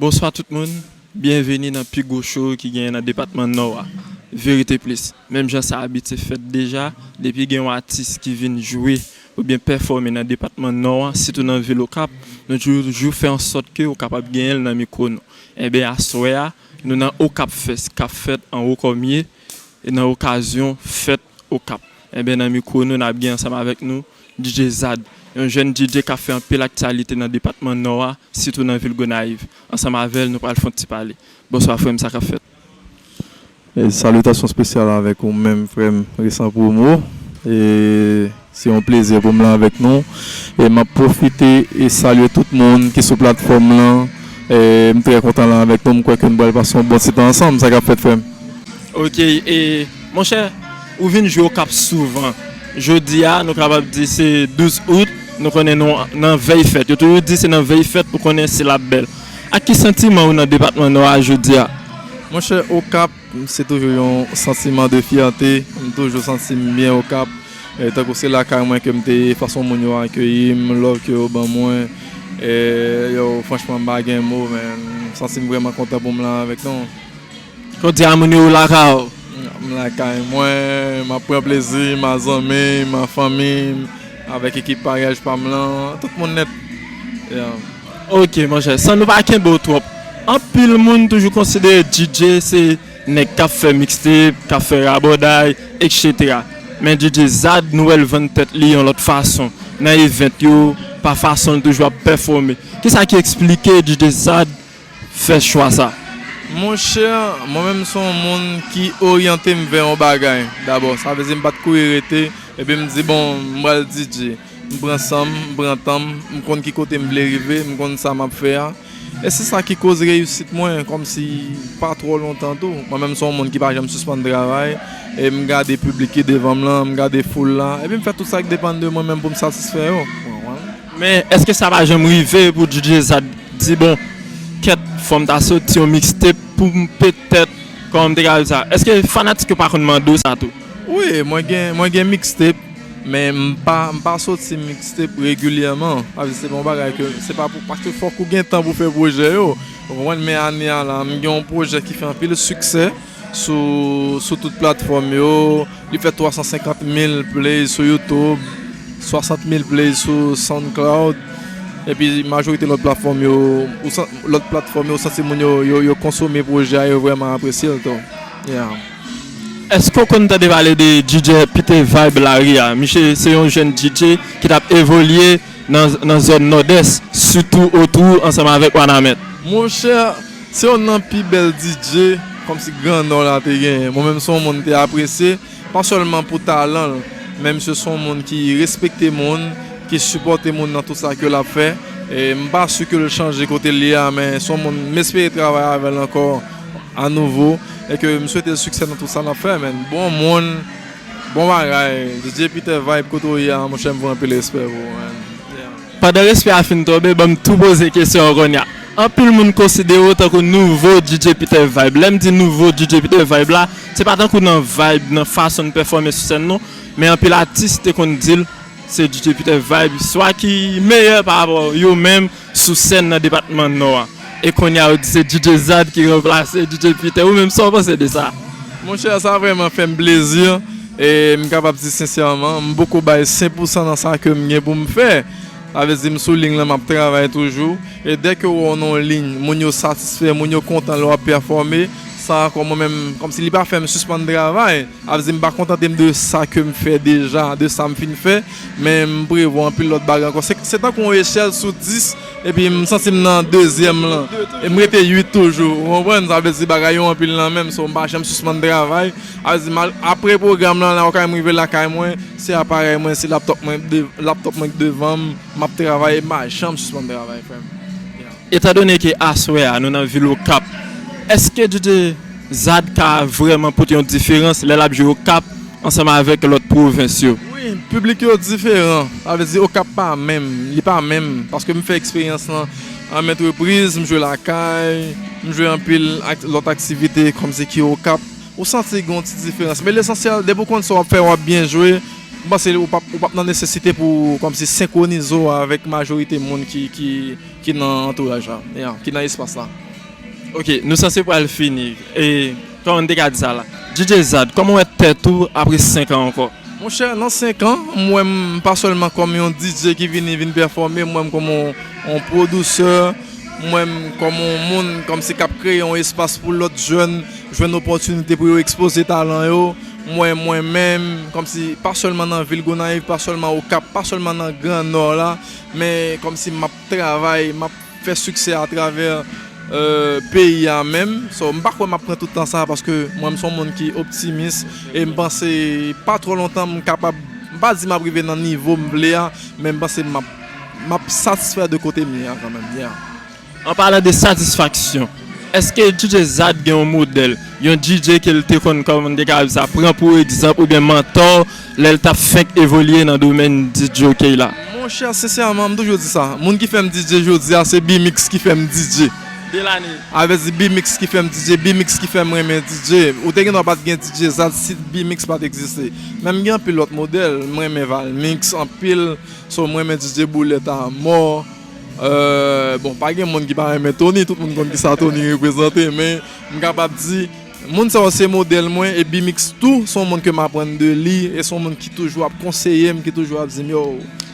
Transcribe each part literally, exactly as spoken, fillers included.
Bonswa tout moun, byenveni nan pi gwo show ki genyen nan depatman Nò a, Verite Plis. Menm jan sa abitye fèt deja, depi gen yon atis ki vin jwe oubyen pèfòme nan depatman Nò a, sitou nan vil Okap, nou toujou fè an sòt ke ou kapab genyen l nan mikwo nou. Enben, aswè a, nou nan Okap Fest k ap fèt an Wokòmye, e nan okazyon fèt Okap. Enben, nan mikwo nou, n ap gen ansanm avèk nou D J Zad, yon jèn D J k ap fè anpil aktyalite nan depatman Nò a, sitou nan vil Gonayiv. Ansanm avè l, nou pral fè yon ti pale. Bonswa, frè m, sa k ap fèt? E salitasyon espesyal avèk ou menm, frè m, Resan Promo. E se yon plezi pou m la avèk nou. E m ap pwofite e salye tout moun ki sou platfòm lan. E m trè kontan la avèk nou. M kwè ke n pral pase yon bon ti tan ansanm. Sa k ap fèt, frè m? Ok, e monchè, ou vin jwe Okap souvan. Jodi a, nou kapab di se douz out, nou konnen nou nan vèy fèt. Yo toujou di se nan vèy fèt pou konnen silab bèl. Ak ki santiman ou nan depatman Nò a jodi a? Monchè, Okap, se toujou yon santiman de fyète. M toujou santi m byen Okap. E tankou se lakay mwen ke m te ye, fason moun yo akeyi m, love ke yo ban mwen. E yo, franchman, m pa gen mo, men m santi m vrèman kontan pou m la avèk nou. Jodi a, moun yo lakay ou? M lakay mwen, m ap pran plezi, m a zanmi m, a fanmi m, avèk ekip paryaj pa m lan, tout moun nèt. Yeah. Ok, monchè, san nou pa kenbe w twòp, anpil moun toujou konsidere D J se nèg k ap fè mixtape, k ap fè rabòday, etsetera. Men D J Zad, nou wè l vann tèt li yon lòt fason. Nan event yo, pa fason l toujou ap pèfòme. Kisa ki eksplike D J Zad fè chwa sa? Monchè, mwen menm se yon moun ki oryante m vè yon bagay dabò. Sa vle di m pa t kouri rete, epi m di, bon, m pral D J. M pran san m, m pran tan m, m konn ki kote m vle rive, m konn sa m ap fè a. E se sa ki koz reyisit mwen, kòmsi pa twò lontan tou. Mwen menm se yon moun ki pa janm sispann travay, e m gade piblik ki devan m lan, m gade foul la, epi m fè tout sa k depann de mwen menm pou m satisfè yo. Ou konprann? Men èske sa pa janm rive pou D J Zad di, bon, kèt, fò m ta soti yon mixtape pou m petèt, kòman m te ka di sa? Èske fanatik yo pa konn mande w sa tou? Wi, mwen gen, mwen gen mixtape, men m pa, m pa soti mixtape regilyèman. Sa vle di se pa yon bagay ke, se pa pou, paske fòk ou gen tan pou fè pwojè yo. Ou konprann? Men ane a la, m gen yon pwojè ki fè anpil siksè sou, sou tout platfòm yo. Li fè twa san senkant mil plays sou YouTube, swasant mil plays sou SoundCloud. Epi majorite lòt platfòm yo, ou san-, lòt platfòm yo, ou santi moun yo, yo, yo konsome pwojè a, yo vrèman apresye l tou. Yeah. Èske w konn tande pale de D J Peter Vibe Lari a? Misye se yon jèn D J ki t ap evolye nan, nan zòn Nòdès, sitou otou ansanm avèk Wanament. Monchè, se youn nan pi bèl D J kòmsi Gran Nò la te genyen. Mwen menm se yon moun m te apresye, pa sèlman pou talan l, men misye se yon moun ki respekte moun, ki sipòte moun nan tout sa ke l ap fè. E m pa si ke l chanje kote l ye a, men se yon moun m espere travay avè l ankò a nouvo, e ke m swete l siksè nan tout sa l ap fè, men bon moun, bon bagay. D J Peter Vibe, kote w ye a, monchè, m voye anpil respè pou ou, man. Yeah. Pandan respè a fin tonbe, ban m tou poze kesyon an kounye a. Anpil moun konsidere w tankou nouvo D J Peter Vibe. Lè m di nouvo D J Peter Vibe la, se pa tankou nan vibe, nan fason n pèfòme sou sèn non, men anpil atis te konn di l se D J Peter Vibe, swa ki meyè pa rapò yo menm sou sèn nan depatman Nò a. E kounye a, yo di se D J Zad ki ranplase D J Peter. Ou menm, sa w panse de sa? Monchè, sa vrèman fè m plezi. E m kapab di sensèman, m poko bay sen pou san nan sa ke m gen pou m fè. Sa vle di m sou liy lan, m ap travay toujou. E dèke w wè w nan yon liy, moun yo satisfè, moun yo kontan lè w ap pèfòme, sa ankò mwen menm, kòmsi li pa fè m sispann travay. Sa vle di m pa kontante m de sa ke m fè deja, de sa m fin fè, men m prevwa anpil lòt bagay ankò. Se, se tankou yon echèl sou dis, epi m santi m nan dezyèm lan. E m rete uit toujou, ou konprann? Sa vle di bagay yo anpil nan men m, so m pa janm sispann travay. Sa vle di m al, apre pwogram lan, la, ou ka m rive lakay mwen, se aparèy mwen, se laptòp mwen, de, laptòp mwen k devan m, m ap travay, m pa janm sispann travay, frè m. Yeah. Etandone ke aswè a nou nan vil Okap, èske D J Zad ka vrèman pote yon diferans lè l ap jwe Okap ansanm avèk lòt pwovens yo? Wi, piblik yo diferan. Sa vle di Okap pa menm, li pa menm. Paske m fè eksperyans lan an mèt repriz, m jwe lakay, m jwe anpil ak-, lòt aktivite kòmsi ki Okap. Ou santi gen yon ti diferans. Men lesansyèl, depi w konn sa w ap fè, w ap byen jwe, m panse ou p ap, ou p ap nan nesesite pou kòmsi senkwonize w avèk majorite moun ki, ki, ki nan antouraj la, yeah, ki nan espas la. Ok, nou sanse pral fini. E, kòman n te ka di sa la? D J Zad, kòman w wè tèt ou apre senk an ankò? Monchè, nan senk an, m wè m pa sèlman kòm yon D J ki vini, vin pèfòme, m wè m kòm yon, yon pwodisè, m wè m kòm yon moun, kòmsi k ap kreye yon espas pou lòt jèn jwenn opòtinite pou yo ekspoze talan yo. M wè mwen menm, kòmsi pa sèlman nan vil Gonayiv, pa sèlman Okap, pa sèlman nan Gran Nò la, men kòmsi m ap travay, m ap fè siksè atravè, euh, peyi a menm. So, m pa kwè m ap pran tout tan sa a paske mwen, m se yon moun ki optimis e m panse pa twò lontan m kapab, m pa di m ap rive nan nivo m vle a, men m panse m ap, m ap satisfè de kote m ye a kanmenm. Yeah. An palan de satisfaksyon, èske D J Zad gen yon modèl, yon D J ke l te konn, kòman n te ka di sa, pran pou egzanp oubyen mantò lè l t ap fenk evolye nan domèn D J jockey la? Monchè, sensèman, m toujou di sa. Moun ki fè m D J jodi a, se B-Mix ki fè m D J. Bèl ane. Avè di B-Mix ki fè m D J, B-Mix ki fè m renmen D J. Ou te gen dwa pa t gen D J Zad si B-Mix pa t egziste. Men m gen anpil lòt modèl. M renmen Valmix anpil. So, m renmen D J Boulèt a mò. Euh, bon, pa gen moun ki pa renmen Tony, tout moun konn kisa Tony reprezante, men m kapab di, moun sa yo se modèl mwen, e B-Mix tou, se yon moun ke m aprann de li, e se yon moun ki toujou ap konseye m, ki toujou ap di m, yo,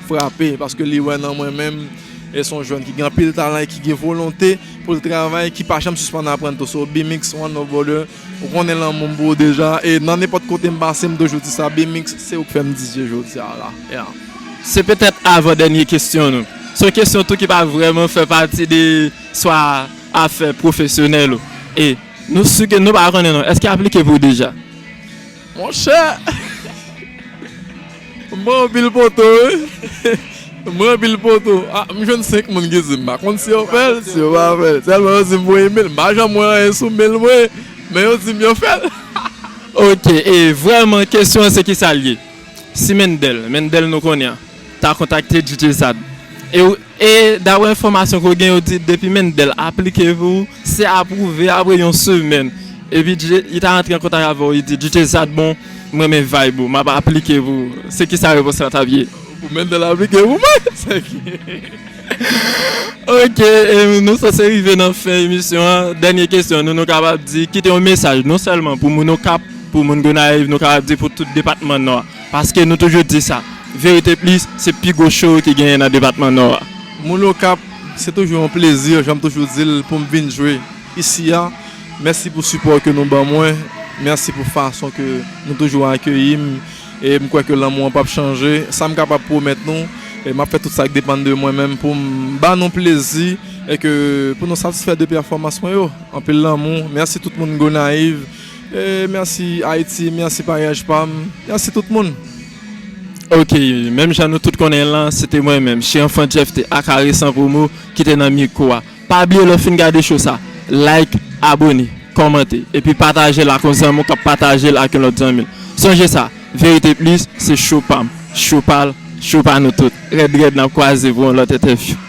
frape, paske li wè nan mwen menm, e se yon jèn ki gen anpil talan e ki gen volonte pou l travay, ki pa janm sispann aprann tou. So, B-Mix, one love brother, ou konnen lanmou m pou ou deja, e nan nenpòt kote m pase, m toujou di sa, B-Mix, se ou k fè m D J jodi a la. Yeah. Se petèt avan dènye kesyon nou. Se yon kesyon tou ki pa vrèman fè pati de swa afè pwofesyonèl ou. E nou si ke nou pa konnen non. Èske aplike pou ou deja? Monchè! M pran anpil poto, wi. M pran anpil poto. Ah, m jwenn senk moun ki di m pa konn si yo fè l, si yo pa fè l. Sèlman yo di m voye mail. M pa janm wè anyen sou mail mwen, men yo di m yo fè l. Ok, e vrèman, kesyon an se kisa l ye? Si Mendel, Mendel nou konnen an, ta kontakte D J Zad, e, e daprè enfòmasyon ke w gen, yo di depi Mendel aplike pou ou, se apwouve apre yon semèn. Epi D J, li ta rantre an kontak avè w, li di, D J Zad, bon, m renmen vibe ou, m ap aplike pou ou. Se kisa repons la t ap ye? Pou Mendel aplike pou mwen? Se ki Ok, e nou sanse rive nan fen emisyon an. Dènye kesyon nou, nou kapab di, kite yon mesaj non sèlman pou moun Okap, pou moun Gonayiv, nou kapab di pou tout depatman Nò a. Paske nou toujou di sa, Verite Plis se pi gwo show ki genyen nan depatman Nò a. Moun Okap, se toujou yon plezi, jan m toujou di l, pou m vin jwe isi a. Mèsi pou sipò ke nou ban mwen. Mèsi pou fason ke nou toujou akeyi m. E m kwè ke lanmou an p ap chanje. Sa m kapab pwomèt nou, e m ap fè tout sa k depann de mwen menm pou m ba nou plezi e ke pou nou satisfè de pèfòmans mwen yo. Anpil lanmou. Mèsi tout moun Gonayiv. E mèsi Ayiti, mèsi paryaj pa m. Mèsi tout moun. Ok, menm jan nou tout konnen l lan, se te mwen menm, Che Enfant Jeff T, aka Resan Promo, ki te nan mikwo a. Pa bliye lè w fin gade show sa, like, abone, kòmante, epi pataje l ak yon zanmi w k ap pataje l ak yon lòt zanmi l. Sonje sa, Verite Plis, se show pa m, show pa l, show pa nou tout. Rèd rèd, n ap kwaze pou yon lòt entèvyou.